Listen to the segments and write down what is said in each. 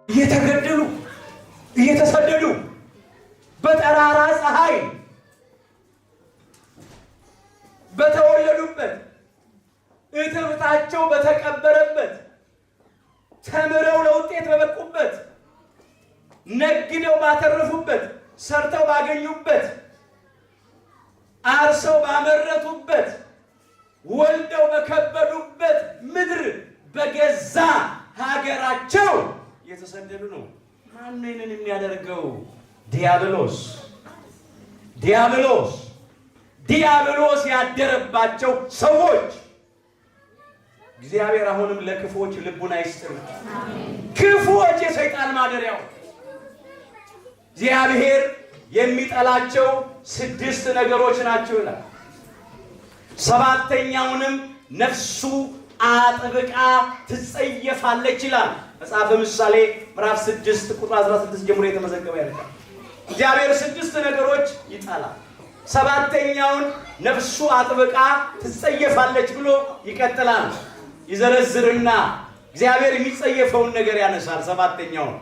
እየተገደሉ፣ እየተሰደዱ፣ በጠራራ ፀሐይ በተወለዱበት፣ እትብታቸው በተቀበረበት፣ ተምረው ለውጤት በበቁበት፣ ነግደው ባተረፉበት፣ ሰርተው ባገኙበት፣ አርሰው ባመረቱበት፣ ወልደው በከበዱበት ምድር በገዛ ሀገራቸው እየተሰደዱ ነው። ማን ነው ይህንን የሚያደርገው? ዲያብሎስ፣ ዲያብሎስ፣ ዲያብሎስ ያደረባቸው ሰዎች። እግዚአብሔር አሁንም ለክፉዎች ልቡን አይስጥም። ክፉዎች የሰይጣን ማደሪያው። እግዚአብሔር የሚጠላቸው ስድስት ነገሮች ናቸው ይላል። ሰባተኛውንም ነፍሱ አጥብቃ ትጸየፋለች ይላል። መጽሐፈ ምሳሌ ምዕራፍ 6 ቁጥር 16 ጀምሮ የተመዘገበ ያደርጋል። እግዚአብሔር ስድስት ነገሮች ይጠላል፣ ሰባተኛውን ነፍሱ አጥብቃ ትጸየፋለች ብሎ ይቀጥላል። ይዘረዝርና እግዚአብሔር የሚጸየፈውን ነገር ያነሳል። ሰባተኛውን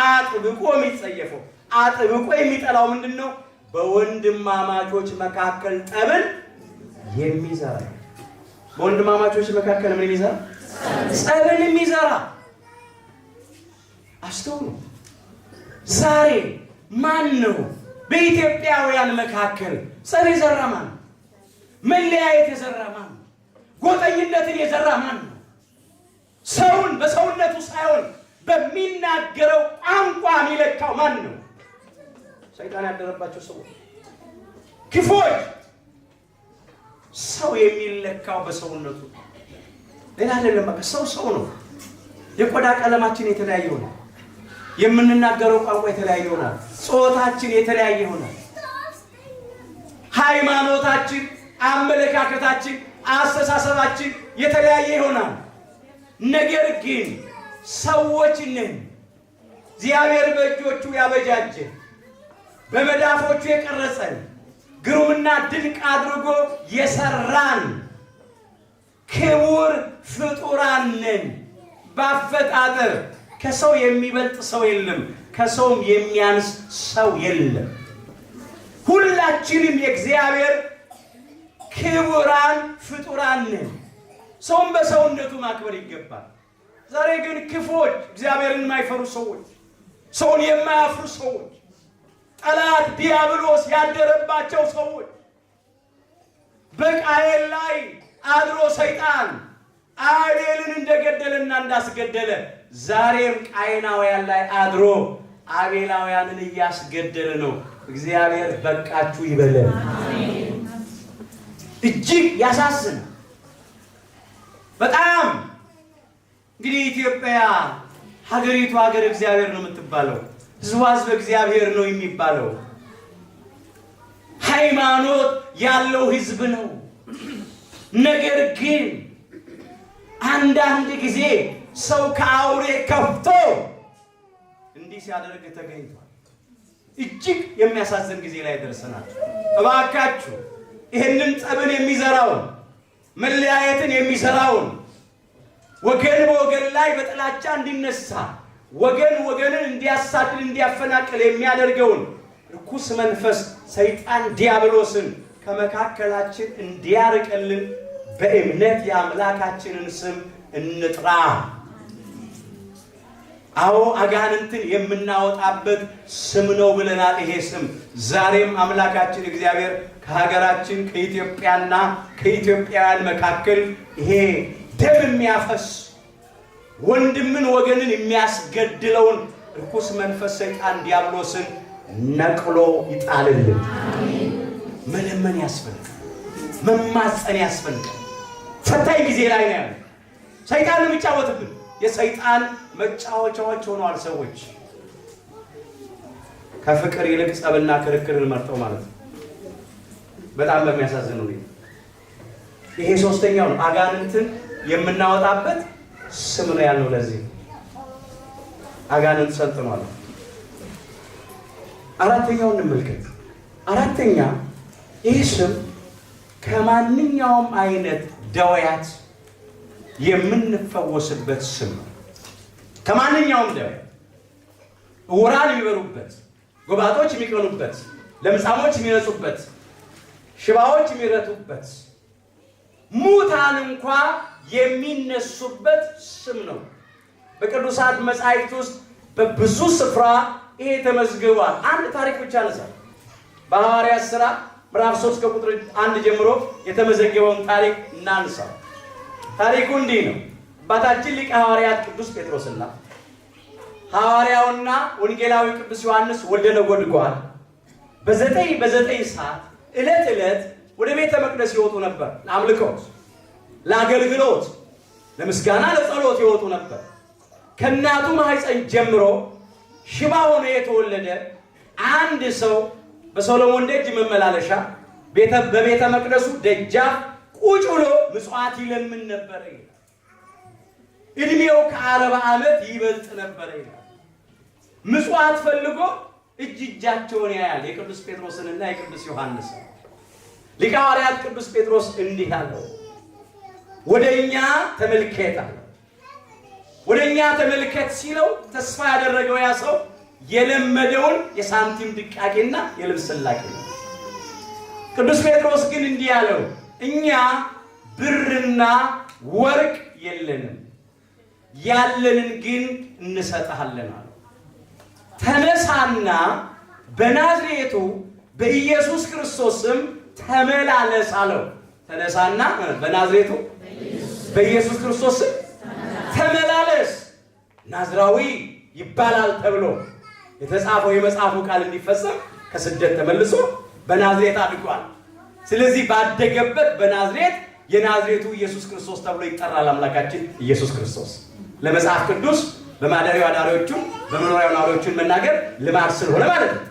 አጥብቆ የሚጸየፈው፣ አጥብቆ የሚጠላው ምንድን ነው? በወንድማማቾች መካከል ጠብን የሚዘራ። በወንድማማቾች መካከል ምን የሚዘራ? ጸብን የሚዘራ። አስተውሉ። ዛሬ ማን ነው በኢትዮጵያውያን መካከል ጸብ የዘራ? ማን ነው? መለያየት የዘራ ማን ነው? ጎጠኝነትን የዘራ ማን ነው? ሰውን በሰውነቱ ሳይሆን በሚናገረው ቋንቋ የሚለካው ማን ነው? ሰይጣን ያደረባቸው ሰዎች፣ ክፉዎች። ሰው የሚለካው በሰውነቱ፣ ሌላ አይደለም። በቃ ሰው ሰው ነው። የቆዳ ቀለማችን የተለያየ ይሆናል። የምንናገረው ቋንቋ የተለያየ ይሆናል። ጾታችን የተለያየ ይሆናል። ሃይማኖታችን፣ አመለካከታችን፣ አስተሳሰባችን የተለያየ ይሆናል። ነገር ግን ሰዎች ነን። እግዚአብሔር በእጆቹ ያበጃጀን፣ በመዳፎቹ የቀረጸን፣ ግሩምና ድንቅ አድርጎ የሰራን ክቡር ፍጡራን ነን። ባፈጣጠር ከሰው የሚበልጥ ሰው የለም፣ ከሰውም የሚያንስ ሰው የለም። ሁላችንም የእግዚአብሔር ክቡራን ፍጡራን ነን። ሰውን በሰውነቱ ማክበር ይገባል። ዛሬ ግን ክፉዎች፣ እግዚአብሔርን የማይፈሩ ሰዎች፣ ሰውን የማያፍሩ ሰዎች፣ ጠላት ዲያብሎስ ያደረባቸው ሰዎች፣ በቃየል ላይ አድሮ ሰይጣን አቤልን እንደገደለና እንዳስገደለ ዛሬም ቃየናውያን ላይ አድሮ አቤላውያንን እያስገደለ ነው። እግዚአብሔር በቃችሁ ይበለን። እጅግ ያሳዝናል። በጣም። እንግዲህ ኢትዮጵያ ሀገሪቱ ሀገር እግዚአብሔር ነው የምትባለው። ሕዝቧ ሕዝበ እግዚአብሔር ነው የሚባለው። ሃይማኖት ያለው ሕዝብ ነው። ነገር ግን አንዳንድ ጊዜ ሰው ከአውሬ ከፍቶ እንዲህ ሲያደርግ ተገኝቷል። እጅግ የሚያሳዝን ጊዜ ላይ ደርሰናል። እባካችሁ ይህንን ጸብን የሚዘራውን፣ መለያየትን የሚዘራውን፣ ወገን በወገን ላይ በጥላቻ እንዲነሳ፣ ወገን ወገንን እንዲያሳድድ፣ እንዲያፈናቅል የሚያደርገውን ርኩስ መንፈስ ሰይጣን ዲያብሎስን ከመካከላችን እንዲያርቅልን በእምነት የአምላካችንን ስም እንጥራ። አዎ፣ አጋንንትን የምናወጣበት ስም ነው ብለናል። ይሄ ስም ዛሬም አምላካችን እግዚአብሔር ከሀገራችን ከኢትዮጵያና ከኢትዮጵያውያን መካከል ይሄ ደም የሚያፈስ፣ ወንድምን ወገንን የሚያስገድለውን ርኩስ መንፈስ ሰይጣን ዲያብሎስን ነቅሎ ይጣልልን። መለመን ያስፈልጋል። መማፀን ያስፈልጋል። ፈታኝ ጊዜ ላይ ነው ያለው። ሰይጣን ነው የሚጫወትብን። የሰይጣን መጫወቻዎች ሆነዋል ሰዎች፣ ከፍቅር ይልቅ ጸብና ክርክርን መርጠው ማለት ነው። በጣም በሚያሳዝን ሁኔታ ይሄ ሶስተኛው ነው። አጋንንትን የምናወጣበት ስም ነው ያልነው። ለዚህ አጋንንት ሰልጥኗል። አራተኛውን እንመልከት። አራተኛ፣ ይህ ስም ከማንኛውም አይነት ደወያት የምንፈወስበት ስም ነው። ከማንኛውም ደዌ ዕውራን የሚበሩበት፣ ጎባጦች የሚቀኑበት፣ ለምጻሞች የሚነጹበት፣ ሽባዎች የሚረቱበት፣ ሙታን እንኳ የሚነሱበት ስም ነው። በቅዱሳት መጻሕፍት ውስጥ በብዙ ስፍራ ይሄ ተመዝግቧል። አንድ ታሪክ ብቻ አነሳ። በሐዋርያት ሥራ ምዕራፍ 3 ከቁጥር 1 ጀምሮ የተመዘገበውን ታሪክ እናንሳ። ታሪኩ እንዲህ ነው። አባታችን ሊቀ ሐዋርያት ቅዱስ ጴጥሮስና ሐዋርያውና ወንጌላዊ ቅዱስ ዮሐንስ ወልደ ነጎድጓድ በ9 በ9 ሰዓት ዕለት ዕለት ወደ ቤተ መቅደስ ይወጡ ነበር። ለአምልኮት፣ ለአገልግሎት፣ ለምስጋና፣ ለጸሎት ይወጡ ነበር። ከእናቱ ማህፀን ጀምሮ ሽባ ሆኖ የተወለደ አንድ ሰው በሰሎሞን ደጅ መመላለሻ በቤተ መቅደሱ ደጃፍ ቁጭ ብሎ ምጽዋት ይለምን ነበረ ይላል። እድሜው ከ40 ዓመት ይበልጥ ነበረ ይላል። ምጽዋት ፈልጎ እጅ እጃቸውን ያያል፣ የቅዱስ ጴጥሮስንና የቅዱስ ዮሐንስን። ሊቀ ሐዋርያት ቅዱስ ጴጥሮስ እንዲህ አለው፣ ወደ እኛ ተመልከት አለው። ወደ እኛ ተመልከት ሲለው ተስፋ ያደረገው ያ ሰው የለመደውን የሳንቲም ድቃቄና የልብስ ስላቄ ነው። ቅዱስ ጴጥሮስ ግን እንዲህ አለው፣ እኛ ብርና ወርቅ የለንም፣ ያለንን ግን እንሰጥሃለን አለው። ተነሳና በናዝሬቱ በኢየሱስ ክርስቶስ ስም ተመላለስ አለው። ተነሳና በናዝሬቱ በኢየሱስ ክርስቶስ ስም ተመላለስ። ናዝራዊ ይባላል ተብሎ የተጻፈው የመጽሐፉ ቃል እንዲፈጸም ከስደት ተመልሶ በናዝሬት አድጓል። ስለዚህ ባደገበት በናዝሬት የናዝሬቱ ኢየሱስ ክርስቶስ ተብሎ ይጠራል። አምላካችን ኢየሱስ ክርስቶስ ለመጽሐፍ ቅዱስ በማደሪያው አዳሪዎቹን በመኖሪያው ነዋሪዎቹን መናገር ልማድ ስለሆነ ማለት ነው።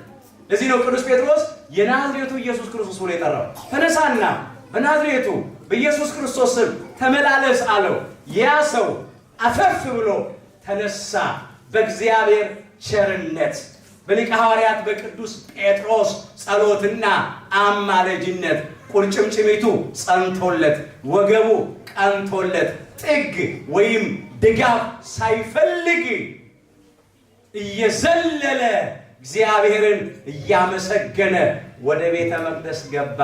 ለዚህ ነው ቅዱስ ጴጥሮስ የናዝሬቱ ኢየሱስ ክርስቶስ ብሎ የጠራው። ተነሳና በናዝሬቱ በኢየሱስ ክርስቶስ ስም ተመላለስ አለው። ያ ሰው አፈፍ ብሎ ተነሳ። በእግዚአብሔር ቸርነት በሊቀ ሐዋርያት በቅዱስ ጴጥሮስ ጸሎትና አማላጅነት ቁርጭምጭሚቱ ጸንቶለት ወገቡ ቀንቶለት ጥግ ወይም ድጋፍ ሳይፈልግ እየዘለለ እግዚአብሔርን እያመሰገነ ወደ ቤተ መቅደስ ገባ።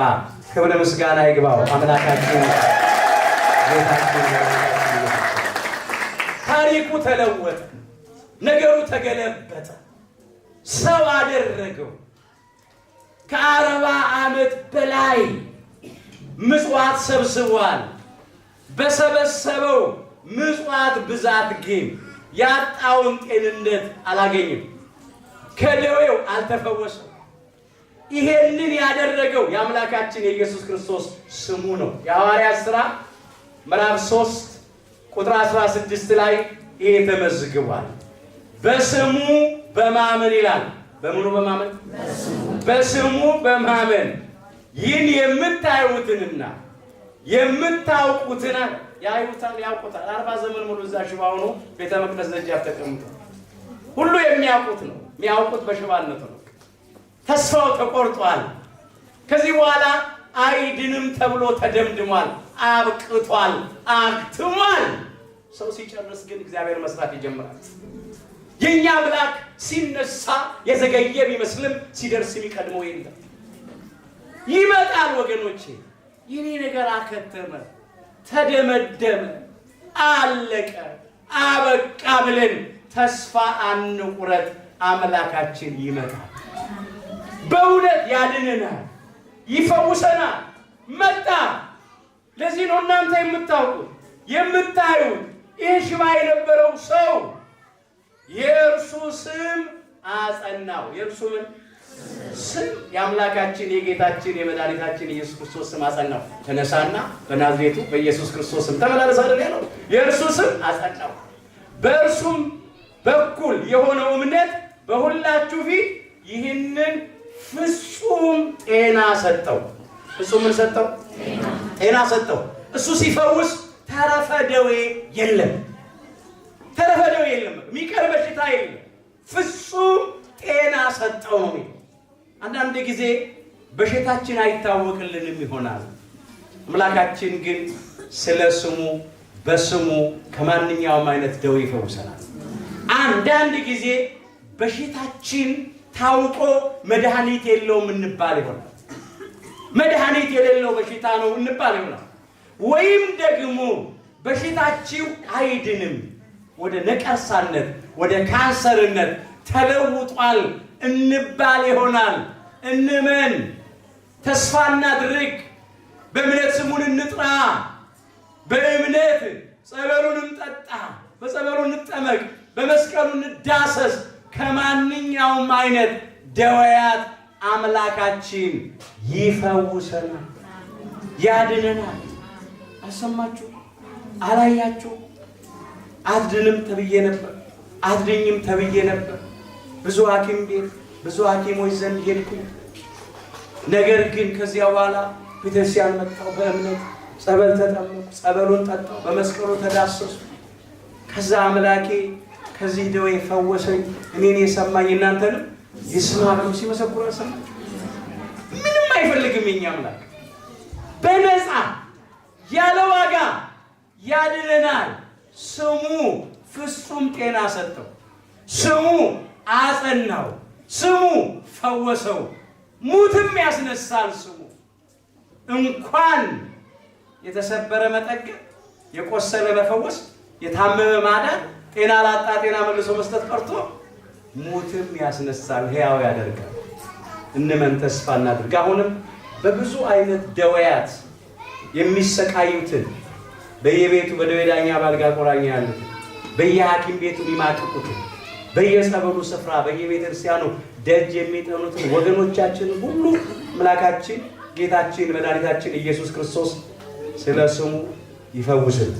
ክብር ምስጋና ይግባው አምላካችን ጌታችን። ታሪኩ ተለወጠ፣ ነገሩ ተገለበጠ። ሰው አደረገው። ከ40 ዓመት በላይ ምጽዋት ሰብስቧል። በሰበሰበው ምጽዋት ብዛት ግን ያጣውን ጤንነት አላገኝም። ከደዌው አልተፈወሰም። ይሄንን ያደረገው የአምላካችን የኢየሱስ ክርስቶስ ስሙ ነው። የሐዋርያት ሥራ ምዕራፍ 3 ቁጥር 16 ላይ ይሄ ተመዝግቧል። በስሙ በማመን ይላል። በምኑ በማመን? በስሙ በማመን ይህን የምታዩትንና የምታውቁትን አለ። ያዩታል፣ ያውቁታል። 40 ዘመን ሙሉ እዛ ሽባ ሆኖ ቤተ መቅደስ ደጃፍ ተቀምጦ ሁሉ የሚያውቁት ነው። የሚያውቁት በሽባነቱ ነው። ተስፋው ተቆርጧል። ከዚህ በኋላ አይድንም ተብሎ ተደምድሟል። አብቅቷል፣ አክትሟል። ሰው ሲጨርስ ግን እግዚአብሔር መስራት ይጀምራል። የእኛ አምላክ ሲነሳ የዘገየ ቢመስልም ሲደርስ የሚቀድመው የለም። ይመጣል ወገኖቼ። የኔ ነገር አከተመ፣ ተደመደመ፣ አለቀ፣ አበቃ ብለን ተስፋ አንቁረጥ። አምላካችን ይመጣል። በእውነት ያድነናል፣ ይፈውሰናል። መጣ። ለዚህ ነው እናንተ የምታውቁት የምታዩት ይህ ሽባ የነበረው ሰው የእርሱ ስም አጸናው። የእርሱ ምን ስም? የአምላካችን የጌታችን የመድኃኒታችን ኢየሱስ ክርስቶስ ስም አጸናው። ተነሳና በናዝሬቱ በኢየሱስ ክርስቶስ ስም ተመላለስ አይደል ያለው? የእርሱ ስም አጸናው። በእርሱም በኩል የሆነው እምነት በሁላችሁ ፊት ይህንን ፍጹም ጤና ሰጠው። ፍጹም ምን ሰጠው? ጤና ሰጠው። እሱ ሲፈውስ ተረፈ ደዌ የለም። ተረፈ ደዌ የለም። የሚቀር በሽታ የለም። ፍጹም ጤና ሰጠው ነው የሚለው። አንዳንድ ጊዜ በሽታችን አይታወቅልንም ይሆናል። አምላካችን ግን ስለ ስሙ በስሙ ከማንኛውም አይነት ደዌ ይፈውሰናል። አንዳንድ ጊዜ በሽታችን ታውቆ መድኃኒት የለውም እንባል ይሆናል። መድኃኒት የሌለው በሽታ ነው እንባል ይሆናል። ወይም ደግሞ በሽታችሁ አይድንም፣ ወደ ነቀርሳነት ወደ ካንሰርነት ተለውጧል እንባል ይሆናል። እንመን፣ ተስፋ እናድርግ፣ በእምነት ስሙን እንጥራ፣ በእምነት ጸበሉን እንጠጣ፣ በጸበሉ እንጠመቅ፣ በመስቀሉ እንዳሰስ። ከማንኛውም አይነት ደወያት አምላካችን ይፈውሰናል፣ ያድነናል። አልሰማችሁ? አላያችሁ? አትድንም ተብዬ ነበር፣ አትድኝም ተብዬ ነበር። ብዙ ሐኪም ቤት ብዙ ሐኪሞች ዘንድ ሄድኩኝ። ነገር ግን ከዚያ በኋላ ቤተክርስቲያን መጣሁ። በእምነት ጸበል ተጠመኩ፣ ጸበሉን ጠጣሁ፣ በመስቀሉ ተዳሰሱ። ከዛ አምላኬ ከዚህ ደዌ ፈወሰኝ፣ እኔን የሰማኝ እናንተንም ይስማ ብለው ሲመሰክሩ አልሰማችሁ? ምንም አይፈልግም የኛ አምላክ፣ በነፃ ያለ ዋጋ ያድነናል። ስሙ ፍጹም ጤና ሰጠው። ስሙ አጸናው። ስሙ ፈወሰው። ሙትም ያስነሳል። ስሙ እንኳን የተሰበረ መጠገን፣ የቆሰለ መፈወስ፣ የታመመ ማዳን፣ ጤና ላጣ ጤና መልሶ መስጠት ቀርቶ ሙትም ያስነሳል፣ ሕያው ያደርጋል። እንመን፣ ተስፋ እናድርግ። አሁንም በብዙ አይነት ደወያት የሚሰቃዩትን፣ በየቤቱ በደዌ ዳኛ ባልጋ ቆራኛ ያሉትን፣ በየሐኪም ቤቱ የሚማቅቁትን፣ በየጸበሉ ስፍራ በየቤተ ክርስቲያኑ ደጅ የሚጠኑትን ወገኖቻችንን ሁሉ አምላካችን ጌታችን መድኃኒታችን ኢየሱስ ክርስቶስ ስለ ስሙ ይፈውስን።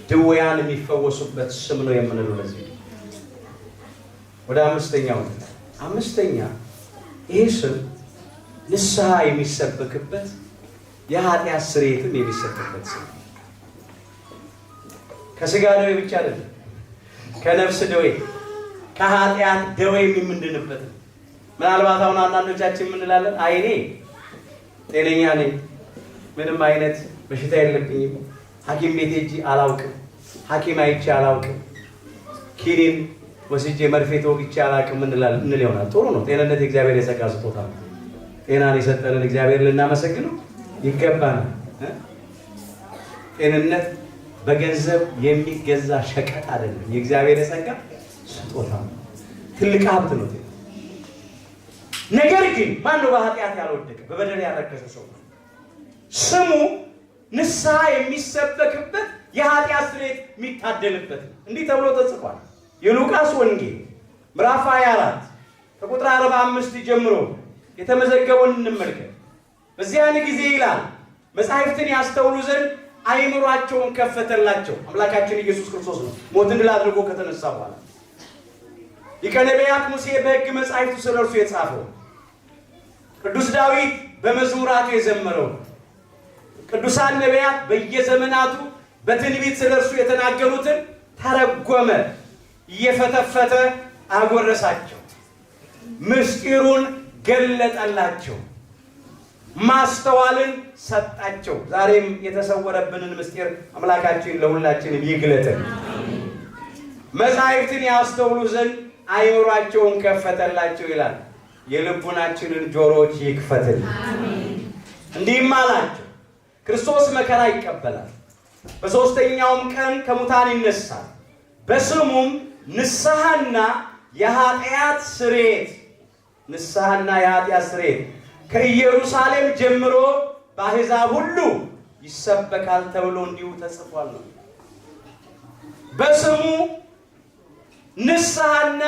ድውያን የሚፈወሱበት ስም ነው የምንለው ለዚህ ነው። ወደ አምስተኛው፣ አምስተኛ ይህ ስም ንስሐ የሚሰበክበት የኃጢአት ስርየትም የሚሰጥበት ስም። ከስጋ ደዌ ብቻ አይደለም፣ ከነፍስ ደዌ፣ ከኃጢአት ደዌ የምንድንበት ነው። ምናልባት አሁን አንዳንዶቻችን የምንላለን፣ አይ እኔ ጤነኛ ነኝ፣ ምንም አይነት በሽታ የለብኝም፣ ሐኪም ቤት ሄጄ አላውቅም፣ ሐኪም አይቼ አላውቅም፣ ኪኒን ወስጄ መርፌ ተወግቼ አላውቅም እንል ይሆናል። ጥሩ ነው። ጤንነት የእግዚአብሔር የጸጋ ስጦታ ነው። ጤናን የሰጠንን እግዚአብሔር ልናመሰግነው ይገባናል። ጤንነት በገንዘብ የሚገዛ ሸቀጥ አይደለም። የእግዚአብሔር የጸጋ ስጦታ ነው። ትልቅ ሀብት ነው። ነገር ግን ማነው በኃጢአት ያልወደቀ፣ በበደል ያረከሰ ሰው? ስሙ ንስሐ የሚሰበክበት፣ የኃጢአት ስርየት የሚታደልበት ነው። እንዲህ ተብሎ ተጽፏል። የሉቃስ ወንጌል ምዕራፍ 24 ከቁጥር 45 ጀምሮ የተመዘገበውን እንመልከት። በዚያን ጊዜ ይላል፣ መጻሕፍትን ያስተውሉ ዘንድ አእምሯቸውን ከፈተላቸው። አምላካችን ኢየሱስ ክርስቶስ ነው ሞትን ድል አድርጎ ከተነሳ በኋላ። ሊቀ ነቢያት ሙሴ በሕግ መጻሕፍቱ ስለ እርሱ የጻፈው፣ ቅዱስ ዳዊት በመዝሙራቱ የዘመረው፣ ቅዱሳን ነቢያት በየዘመናቱ በትንቢት ስለ እርሱ የተናገሩትን ተረጎመ፣ እየፈተፈተ አጎረሳቸው፣ ምስጢሩን ገለጠላቸው፣ ማስተዋልን ሰጣቸው። ዛሬም የተሰወረብንን ምስጢር አምላካችን ለሁላችንም ይግለጥን። መጻሕፍትን ያስተውሉ ዘንድ አእምሯቸውን ከፈተላቸው ይላል። የልቡናችንን ጆሮዎች ይክፈትል። እንዲህም አላቸው፣ ክርስቶስ መከራ ይቀበላል፣ በሦስተኛውም ቀን ከሙታን ይነሳል፣ በስሙም ንስሐና የኃጢአት ስርየት፣ ንስሐና የኃጢአት ስርየት ከኢየሩሳሌም ጀምሮ በአሕዛብ ሁሉ ይሰበካል ተብሎ እንዲሁ ተጽፏል ነው። በስሙ ንስሐና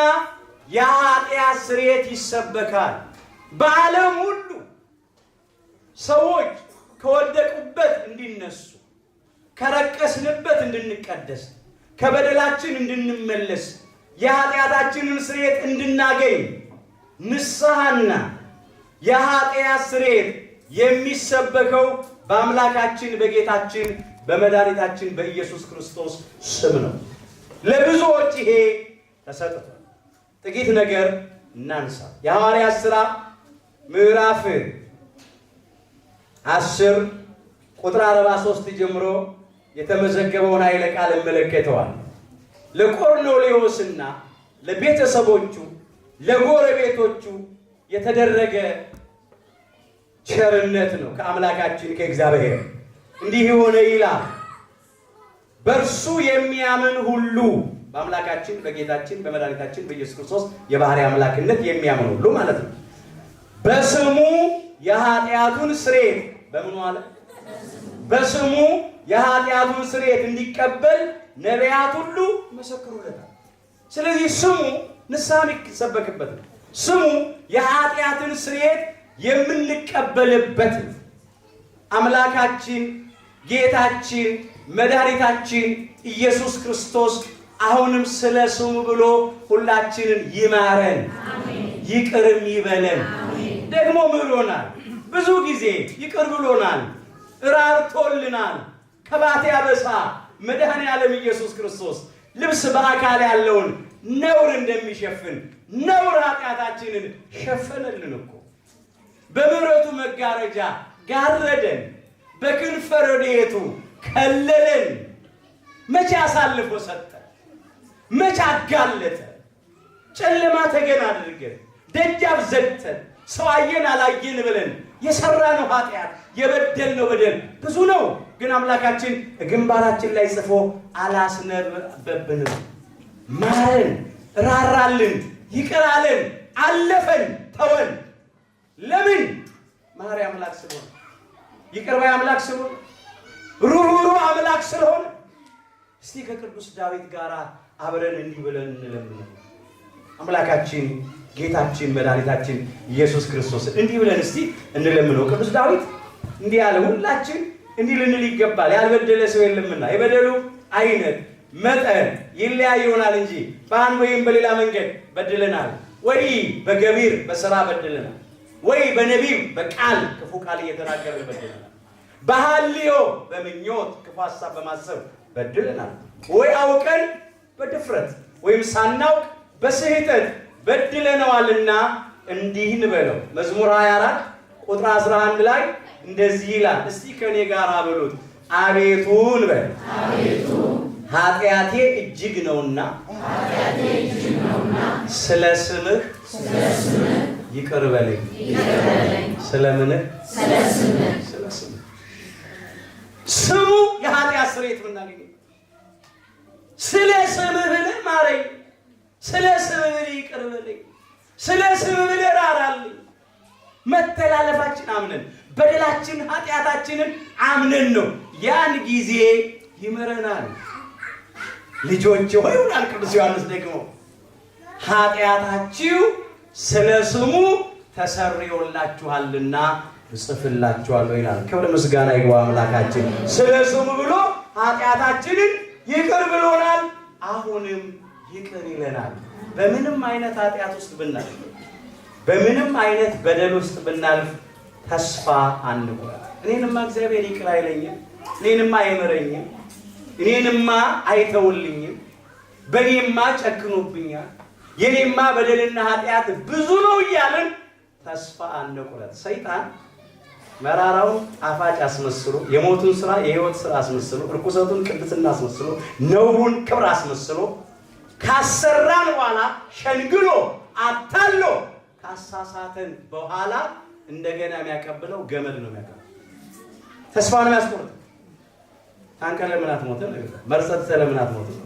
የኃጢአት ስርየት ይሰበካል። በዓለም ሁሉ ሰዎች ከወደቁበት እንዲነሱ፣ ከረከስንበት እንድንቀደስ፣ ከበደላችን እንድንመለስ፣ የኃጢአታችንን ስርየት እንድናገኝ ንስሐና የኃጢአት ስርየት የሚሰበከው በአምላካችን በጌታችን በመድኃኒታችን በኢየሱስ ክርስቶስ ስም ነው። ለብዙዎች ይሄ ተሰጥቷል። ጥቂት ነገር እናንሳ። የሐዋርያት ሥራ ምዕራፍ 10 ቁጥር ቁጥር 43 ጀምሮ የተመዘገበውን ኃይለ ቃል እመለከተዋል። ለቆርኔሌዎስና ለቤተሰቦቹ ለጎረቤቶቹ የተደረገ ቸርነት ነው ከአምላካችን ከእግዚአብሔር። እንዲህ የሆነ ይላል፣ በእርሱ የሚያምን ሁሉ፣ በአምላካችን በጌታችን በመድኃኒታችን በኢየሱስ ክርስቶስ የባህሪ አምላክነት የሚያምን ሁሉ ማለት ነው፣ በስሙ የኃጢአቱን ስርየት፣ በምኑ አለ? በስሙ የኃጢአቱን ስርየት እንዲቀበል ነቢያት ሁሉ መሰክሩለታል። ስለዚህ ስሙ ንስሐ የሚሰበክበት ነው። ስሙ የኃጢአትን ስርየት የምንቀበልበት ነው። አምላካችን ጌታችን መድኃኒታችን ኢየሱስ ክርስቶስ አሁንም ስለ ስሙ ብሎ ሁላችንን ይማረን፣ ይቅርም ይበለን። ደግሞ ምሮናል፣ ብዙ ጊዜ ይቅር ብሎናል፣ እራርቶልናል። ከባቴ አበሳ መድኃኔ ዓለም ኢየሱስ ክርስቶስ ልብስ በአካል ያለውን ነውር እንደሚሸፍን ነውር ኃጢአታችንን ሸፈነልን እኮ። በምሕረቱ መጋረጃ ጋረደን፣ በክንፈ ረድኤቱ ከለለን። መቼ አሳልፎ ሰጠ? መቼ አጋለጠ? ጨለማ ተገን አድርገን ደጃፍ ዘግተን ሰው አየን አላየን ብለን የሰራነው ኃጢአት የበደልነው በደል ብዙ ነው። ግን አምላካችን ግንባራችን ላይ ጽፎ አላስነበብንም። ማረን፣ ራራልን፣ ይቅር አለን፣ አለፈን፣ ተወን። ለምን? መሐሪ አምላክ ስለሆነ፣ ይቅር ባይ አምላክ ስለሆነ፣ ሩህሩህ አምላክ ስለሆነ። እስቲ ከቅዱስ ዳዊት ጋር አብረን እንዲህ ብለን እንለምነው። አምላካችን ጌታችን መድኃኒታችን ኢየሱስ ክርስቶስ እንዲህ ብለን እስቲ እንለምነው። ቅዱስ ዳዊት እንዲህ ያለ፣ ሁላችን እንዲህ ልንል ይገባል። ያልበደለ ሰው የለምና የበደሉ አይነት መጠን ይለያይ ይሆናል እንጂ በአንድ ወይም በሌላ መንገድ በድለናል። ወይ በገቢር በስራ በድለናል፣ ወይ በነቢብ በቃል ክፉ ቃል እየተናገርን በድለናል። በሐልዮ በምኞት ክፉ ሀሳብ በማሰብ በድለናል። ወይ አውቀን በድፍረት ወይም ሳናውቅ በስህተት በድለነዋልና እንዲህ እንበለው። መዝሙር 24 ቁጥር 11 ላይ እንደዚህ ይላል። እስቲ ከኔ ጋር በሉት፣ አቤቱ እንበል። ኃጢአቴ እጅግ ነውና ስለ ስምህ ይቅር በለኝ። ስለምንህ? ስለ ስምህ። ስሙ የኃጢአት ስርየት የምናገኘው፣ ስለ ስምህ ብለህ ማረኝ፣ ስለ ስምህ ብለህ ይቅር በለኝ፣ ስለ ስምህ ብለህ ራራልኝ። መተላለፋችን አምነን በደላችን ኃጢአታችንን አምነን ነው። ያን ጊዜ ይምረናል። ልጆች ሆይ ይላል ቅዱስ ዮሐንስ ደግሞ፣ ኃጢአታችሁ ስለ ስሙ ተሰርዮላችኋልና እጽፍላችኋለሁ ይላል። ክብር ምስጋና ይግባ አምላካችን። ስለ ስሙ ብሎ ኃጢአታችንን ይቅር ብሎናል። አሁንም ይቅር ይለናል። በምንም አይነት ኃጢአት ውስጥ ብናልፍ፣ በምንም አይነት በደል ውስጥ ብናልፍ ተስፋ አንቁረጥ። እኔንማ እግዚአብሔር ይቅር አይለኝም፣ እኔንማ አይምረኝም፣ እኔንማ አይተውልኝም፣ በእኔማ ጨክኖብኛል፣ የኔማ በደልና ኃጢአት ብዙ ነው እያልን ተስፋ አንቁረጥ። ሰይጣን መራራውን ጣፋጭ አስመስሎ፣ የሞቱን ስራ የህይወት ስራ አስመስሎ፣ እርኩሰቱን ቅድስና አስመስሎ፣ ነውሩን ክብር አስመስሎ ካሰራን በኋላ፣ ሸንግሎ አታሎ ካሳሳተን በኋላ እንደገና የሚያቀብለው ገመድ ነው የሚያቀብለው። ተስፋ ነው የሚያስቆርጥ። ታንቀህ ለምን አትሞትም? መርጸት ለምን አትሞትም?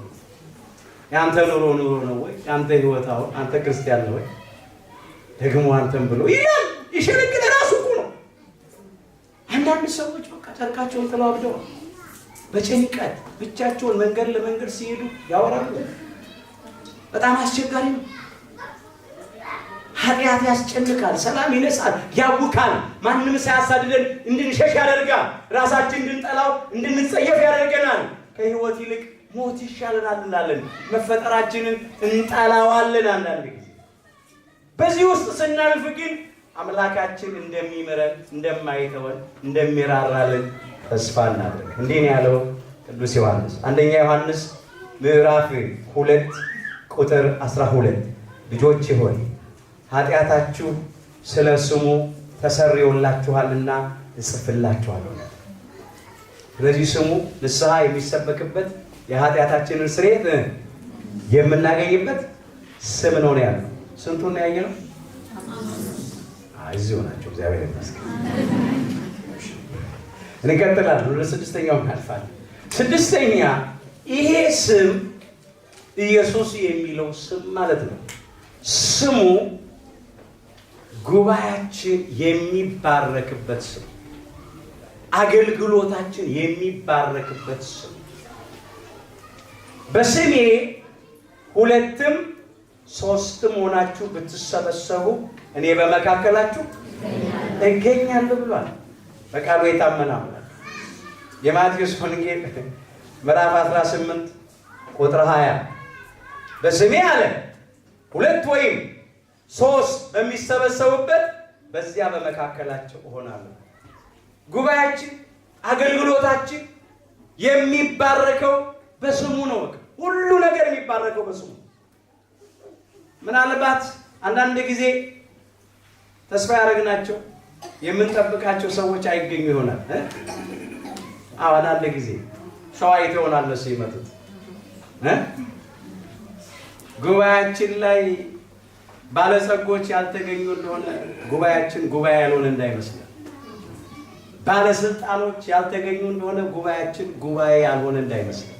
የአንተ ኑሮ ኑሮ ነው ወይ? የአንተ ህይወት አሁን አንተ ክርስቲያን ነው ወይ? ደግሞ አንተም ብሎ ይላል። ይሸነግል ራሱ እኮ ነው። አንዳንድ ሰዎች በቃ ጨርቃቸውን ጥለው አብደዋል። በጭንቀት ብቻቸውን መንገድ ለመንገድ ሲሄዱ ያወራሉ። በጣም አስቸጋሪ ነው። ኃጢአት ያስጨንቃል፣ ሰላም ይነሳል፣ ያውካል። ማንም ሳያሳድደን እንድንሸሽ ያደርጋል። ራሳችን እንድንጠላው እንድንጸየፍ ያደርገናል። ከህይወት ይልቅ ሞት ይሻለናል እንላለን። መፈጠራችንን እንጠላዋለን አንዳንድ ጊዜ። በዚህ ውስጥ ስናልፍ ግን አምላካችን እንደሚምረን፣ እንደማይተወን፣ እንደሚራራልን ተስፋ እናድርግ። እንዲህ ነው ያለው ቅዱስ ዮሐንስ፣ አንደኛ ዮሐንስ ምዕራፍ 2 ቁጥር 12፣ ልጆቼ ሆይ ኃጢአታችሁ ስለ ስሙ ተሰርዮላችኋልና እጽፍላችኋለሁ። ስለዚህ ስሙ ንስሐ የሚሰበክበት የኃጢአታችንን ስርየት የምናገኝበት ስም ነው ነው ያለው። ስንቱን ነው ያየነው? እዚሁ ናቸው። እግዚአብሔር ይመስገን። እንቀጥላለን። ወደ ስድስተኛው እናልፋለን። ስድስተኛ ይሄ ስም ኢየሱስ የሚለው ስም ማለት ነው። ስሙ ጉባኤያችን የሚባረክበት ስም፣ አገልግሎታችን የሚባረክበት ስም። በስሜ ሁለትም ሶስትም ሆናችሁ ብትሰበሰቡ እኔ በመካከላችሁ እገኛለሁ ብሏል። በቃሉ የታመነ አምላክ። የማቴዎስ ወንጌል ምዕራፍ 18 ቁጥር 20 በስሜ አለ ሁለት ወይም ሶስት በሚሰበሰቡበት በዚያ በመካከላቸው እሆናለሁ። ጉባኤያችን፣ አገልግሎታችን የሚባረከው በስሙ ነው። በቃ ሁሉ ነገር የሚባረከው በስሙ። ምናልባት አንዳንድ ጊዜ ተስፋ ያደረግናቸው የምንጠብቃቸው ሰዎች አይገኙ ይሆናል። አዎ፣ አንዳንድ ጊዜ ሰው አይተው ይሆናል እነሱ ይመጡት። ጉባኤያችን ላይ ባለጸጎች ያልተገኙ እንደሆነ ጉባኤያችን ጉባኤ ያልሆነ እንዳይመስለን። ባለስልጣኖች ያልተገኙ እንደሆነ ጉባኤያችን ጉባኤ ያልሆነ እንዳይመስለን።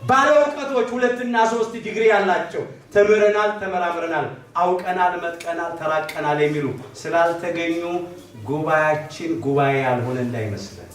ባለ እውቀቶች 2 እና 3 ዲግሪ ያላቸው ተምረናል፣ ተመራምረናል፣ አውቀናል፣ መጥቀናል፣ ተራቀናል የሚሉ ስላልተገኙ ጉባኤያችን ጉባኤ ያልሆነ እንዳይመስለን።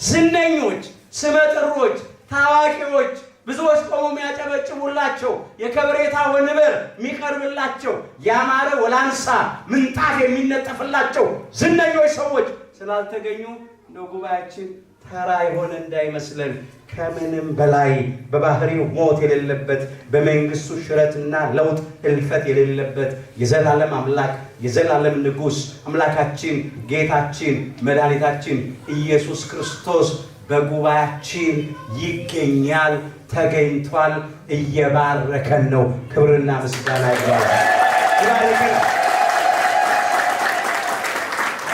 ዝነኞች፣ ስመጥሮች፣ ታዋቂዎች፣ ብዙዎች ቆመው የሚያጨበጭቡላቸው፣ የከበሬታ ወንበር የሚቀርብላቸው፣ ያማረ ወላንሳ ምንጣፍ የሚነጠፍላቸው ዝነኞች ሰዎች ስላልተገኙ እንደው ጉባኤያችን ተራ የሆነ እንዳይመስለን። ከምንም በላይ በባህሪው ሞት የሌለበት፣ በመንግስቱ ሽረትና ለውጥ እልፈት የሌለበት የዘላለም አምላክ፣ የዘላለም ንጉሥ፣ አምላካችን ጌታችን መድኃኒታችን ኢየሱስ ክርስቶስ በጉባኤያችን ይገኛል፣ ተገኝቷል፣ እየባረከን ነው። ክብርና ምስጋና ይግባው። ይባረከናል።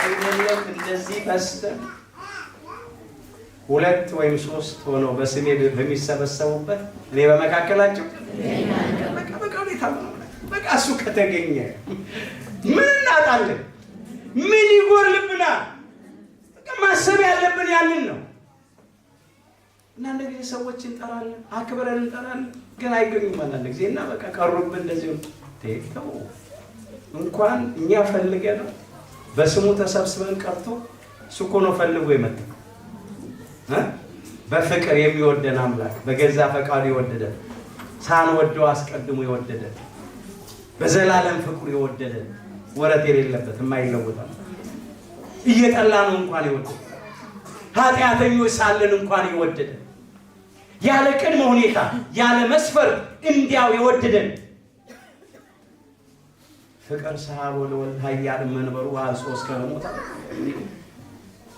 አይደለም እንደዚህ በስተን ሁለት ወይም ሶስት ሆነው በስሜ በሚሰበሰቡበት እኔ በመካከላቸው። በቃ በቃ በቃ እሱ ከተገኘ ምን እናጣለን? ምን ይጎልብናል? በቃ ማሰብ ያለብን ያንን ነው። እና አንዳንድ ጊዜ ሰዎች እንጠራለን፣ አክብረን እንጠራለን፣ ግን አይገኙም። አንዳንድ ጊዜ እና በቃ ቀሩብን እንደዚህ። ተው፣ እንኳን እኛ ፈልገ ነው በስሙ ተሰብስበን ቀርቶ እሱ እኮ ነው ፈልጎ የመጣው። በፍቅር የሚወደን አምላክ፣ በገዛ ፈቃዱ የወደደን፣ ሳንወደው አስቀድሞ የወደደን፣ በዘላለም ፍቅሩ የወደደን፣ ወረት የሌለበት የማይለወጥ፣ እየጠላ ነው እንኳን የወደደን፣ ኃጢአተኞች ሳለን እንኳን የወደደን፣ ያለ ቅድመ ሁኔታ ያለ መስፈርት እንዲያው የወደደን። ፍቅር ሰሐቦ ለወልድ ኃያል መንበሩ ወአልጾ እስከ ሞት።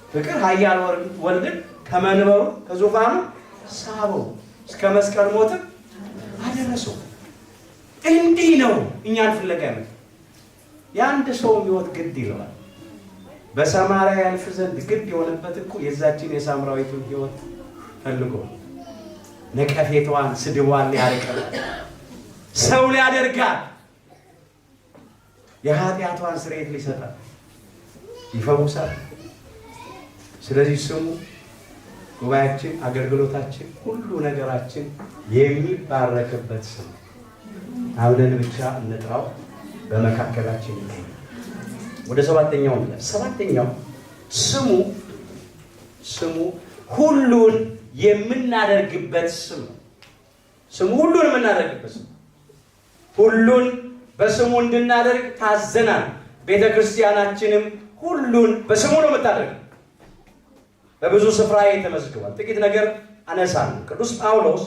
ፍቅር ኃያል ወልድን ከመንበሩ ከዙፋኑ ሳበው፣ እስከ መስቀል ሞትም አደረሰው። እንዲህ ነው እኛን ፍለጋ ያመጣ። የአንድ ሰው ሕይወት ግድ ይለዋል። በሰማርያ ያልፍ ዘንድ ግድ የሆነበት እኮ የዛችን የሳምራዊቱን ሕይወት ፈልጎ ነቀፌቷን፣ ስድቧን ሊያርቅላት፣ ሰው ሊያደርጋት፣ የኃጢአቷን ስርየት ሊሰጣት፣ ይፈውሳል። ስለዚህ ስሙ ጉባኤያችን፣ አገልግሎታችን፣ ሁሉ ነገራችን የሚባረክበት ስም። አምነን ብቻ እንጥራው፣ በመካከላችን ይገኛል። ወደ ሰባተኛው እንለፍ። ሰባተኛው ስሙ ሁሉን የምናደርግበት ስም ነው። ስሙ ሁሉን የምናደርግበት ስም። ሁሉን በስሙ እንድናደርግ ታዘናል። ቤተ ክርስቲያናችንም ሁሉን በስሙ ነው የምታደርገው። በብዙ ስፍራ ተመዝግቧል። ጥቂት ነገር አነሳለሁ። ቅዱስ ጳውሎስ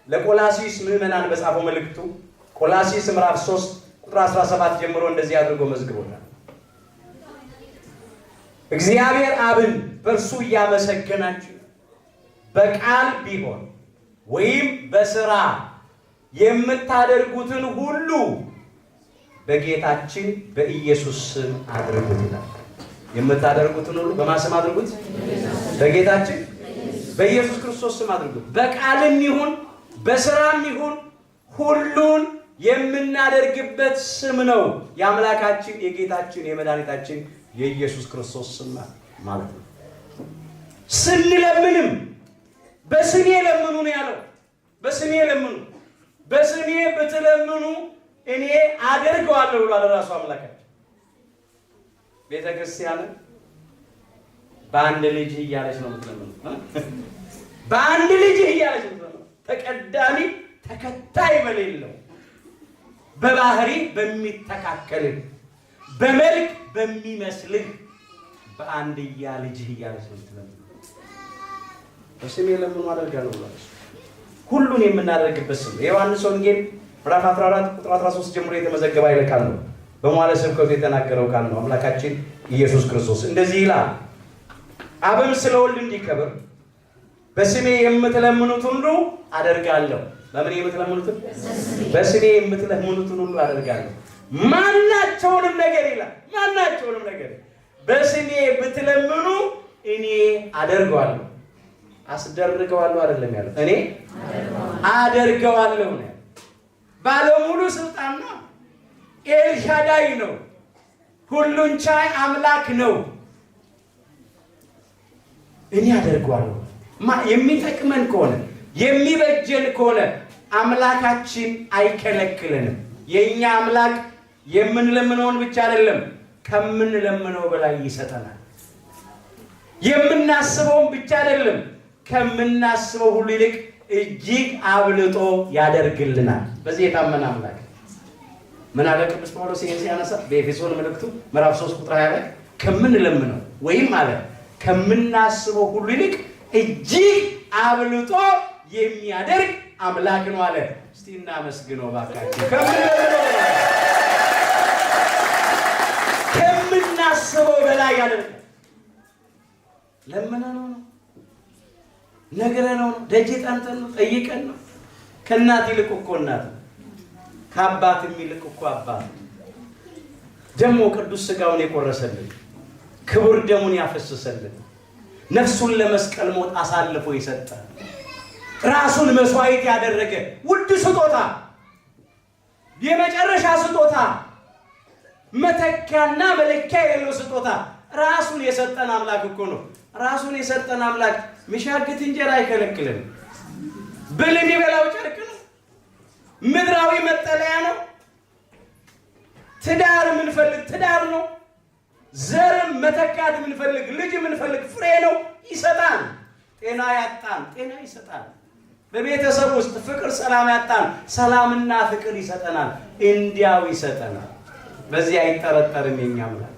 ለቆላሲስ ምዕመናን በጻፈው መልእክቱ ቆላሲስ ምዕራፍ 3 ቁጥር 17 ጀምሮ እንደዚህ አድርጎ መዝግቦታል። እግዚአብሔር አብን በእርሱ እያመሰገናችሁ በቃል ቢሆን ወይም በስራ የምታደርጉትን ሁሉ በጌታችን በኢየሱስ ስም አድርጉት ይላል። የምታደርጉትን ሁሉ በማን ስም አድርጉት? በጌታችን በኢየሱስ ክርስቶስ ስም አድርጉት። በቃልም ይሁን በስራም ይሁን ሁሉን የምናደርግበት ስም ነው። የአምላካችን የጌታችን የመድኃኒታችን የኢየሱስ ክርስቶስ ስም ማለት ነው። ስንለምንም በስሜ ለምኑ ነው ያለው። በስሜ ለምኑ፣ በስሜ ብትለምኑ እኔ አደርገዋለሁ ብሏል ራሱ አምላካችን። ቤተ ክርስቲያንን በአንድ ልጅ እያለች ነው የምትለምኑ። በአንድ ልጅ እያለች ነው የምትለምኑ። ተቀዳሚ ተከታይ በሌለው፣ በባህሪ በሚተካከልህ፣ በመልክ በሚመስልህ በአንድያ ልጅህ እያለች ነው የምትለምኑ። በስሜ ለምኑ አደርጋለሁ ብሏል። ሁሉን የምናደርግበት ስም የዮሐንስ ወንጌል ምዕራፍ 14 ቁጥር 13 ጀምሮ የተመዘገበ ኃይለ ቃል ነው። በመዋዕለ ስብከቱ የተናገረው ቃል ነው። አምላካችን ኢየሱስ ክርስቶስ እንደዚህ ይላል፣ አብም ስለ ወልድ እንዲከብር በስሜ የምትለምኑት ሁሉ አደርጋለሁ። በምን የምትለምኑትን? በስሜ የምትለምኑትን ሁሉ አደርጋለሁ። ማናቸውንም ነገር ይላል፣ ማናቸውንም ነገር በስሜ ብትለምኑ እኔ አደርገዋለሁ። አስደርገዋለሁ አይደለም ያለው፣ እኔ አደርገዋለሁ ነው። ባለሙሉ ስልጣን ነው። ኤልሻዳይ ነው። ሁሉን ቻይ አምላክ ነው። እኔ አደርገዋለሁ። የሚጠቅመን ከሆነ፣ የሚበጀን ከሆነ አምላካችን አይከለክለንም። የእኛ አምላክ የምንለምነውን ብቻ አይደለም፣ ከምንለምነው በላይ ይሰጠናል። የምናስበውን ብቻ አይደለም፣ ከምናስበው ሁሉ ይልቅ እጅግ አብልጦ ያደርግልናል። በዚህ የታመነ አምላክ። ምን አለ ቅዱስ ጳውሎስ ይህን ሲያነሳ በኤፌሶን መልእክቱ ምዕራፍ 3 ቁጥር 20 ላይ? ከምንለምነው ወይም አለ ከምናስበው ሁሉ ይልቅ እጅግ አብልጦ የሚያደርግ አምላክ ነው አለ። እስቲ እናመስግነው እባካችሁ። ከምንለምነው በላይ፣ ከምናስበው በላይ ያደርጋል። ለምነነው ነው፣ ነግረነው ነው፣ ደጅ ጠንተን ነው፣ ጠይቀን ነው። ከእናት ይልቅ እኮ እናት ነው። ከአባት የሚልቅ እኮ አባት ነው። ደግሞ ቅዱስ ስጋውን የቆረሰልን፣ ክቡር ደሙን ያፈሰሰልን፣ ነፍሱን ለመስቀል ሞት አሳልፎ የሰጠ፣ ራሱን መስዋዕት ያደረገ፣ ውድ ስጦታ፣ የመጨረሻ ስጦታ፣ መተኪያና መለኪያ የሌለው ስጦታ ራሱን የሰጠን አምላክ እኮ ነው። ራሱን የሰጠን አምላክ ሚሻግት እንጀራ አይከለክልም። ብል የሚበላው ጨርቅ ነው። ምድራዊ መጠለያ ነው። ትዳር የምንፈልግ ትዳር ነው። ዘርም መተካት የምንፈልግ፣ ልጅ የምንፈልግ ፍሬ ነው፣ ይሰጣል። ጤና ያጣን ጤና ይሰጣል። በቤተሰብ ውስጥ ፍቅር፣ ሰላም ያጣን ሰላምና ፍቅር ይሰጠናል። እንዲያው ይሰጠናል። በዚህ አይጠረጠርም የኛ አምላክ።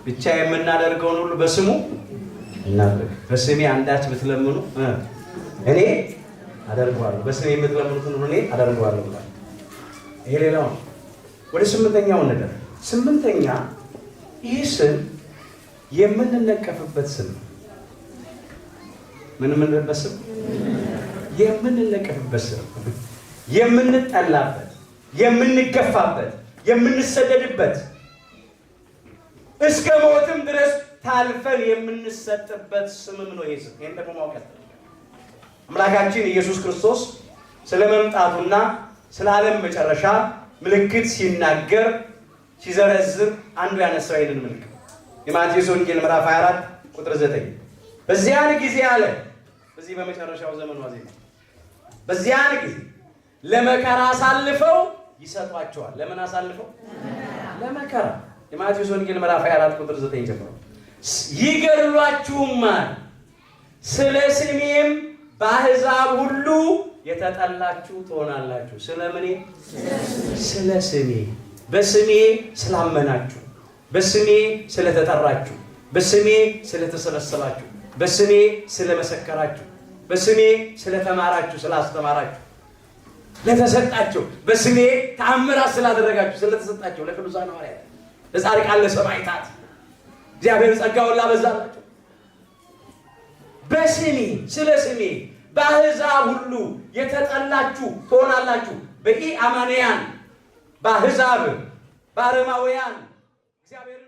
ብቻ የምናደርገውን ሁሉ በስሙ እናድርግ። በስሜ አንዳች ብትለምኑ እኔ አደርገዋለሁ። በስሜ የምትለምኑትን ሁሉ እኔ አደርገዋለሁ ብሏል። ይሄ ሌላው ነው። ወደ ስምንተኛው ነገር። ስምንተኛ፣ ይህ ስም የምንነቀፍበት ስም ነው። ምን የምንልበት ስም? የምንነቀፍበት ስም፣ የምንጠላበት፣ የምንገፋበት፣ የምንሰደድበት፣ እስከ ሞትም ድረስ ታልፈን የምንሰጥበት ስምም ነው ይሄ ስም። ይህን ደግሞ ማወቅ ያስፈልጋል። አምላካችን ኢየሱስ ክርስቶስ ስለ መምጣቱና ስለ ዓለም መጨረሻ ምልክት ሲናገር፣ ሲዘረዝር አንዱ ያነሳው ይህንን ምልክት የማቴዎስ ወንጌል ምዕራፍ 24 ቁጥር 9፣ በዚያን ጊዜ አለ፣ በዚህ በመጨረሻው ዘመን ዋዜማ በዚያን ጊዜ ለመከራ አሳልፈው ይሰጧቸዋል። ለምን አሳልፈው? ለመከራ። የማቴዎስ ወንጌል ምዕራፍ 24 ቁጥር 9 ጀምሮ ይገድሏችሁማል፣ ስለ ስሜም በአሕዛብ ሁሉ የተጠላችሁ ትሆናላችሁ። ስለ ምኔ? ስለ ስሜ። በስሜ ስላመናችሁ፣ በስሜ ስለተጠራችሁ፣ በስሜ ስለተሰበሰባችሁ፣ በስሜ ስለመሰከራችሁ፣ በስሜ ስለተማራችሁ፣ ስላስተማራችሁ፣ ለተሰጣቸው በስሜ ተአምራት ስላደረጋችሁ ስለተሰጣቸው ለቅዱሳን ሐዋርያት፣ ለጻድቃን፣ ለሰማዕታት እግዚአብሔር ጸጋውን ላበዛላቸው በስሜ፣ ስለ ስሜ በአሕዛብ ሁሉ የተጠላችሁ ትሆናላችሁ። በኢአማንያን፣ በአሕዛብ፣ በአረማውያን እግዚአብሔርን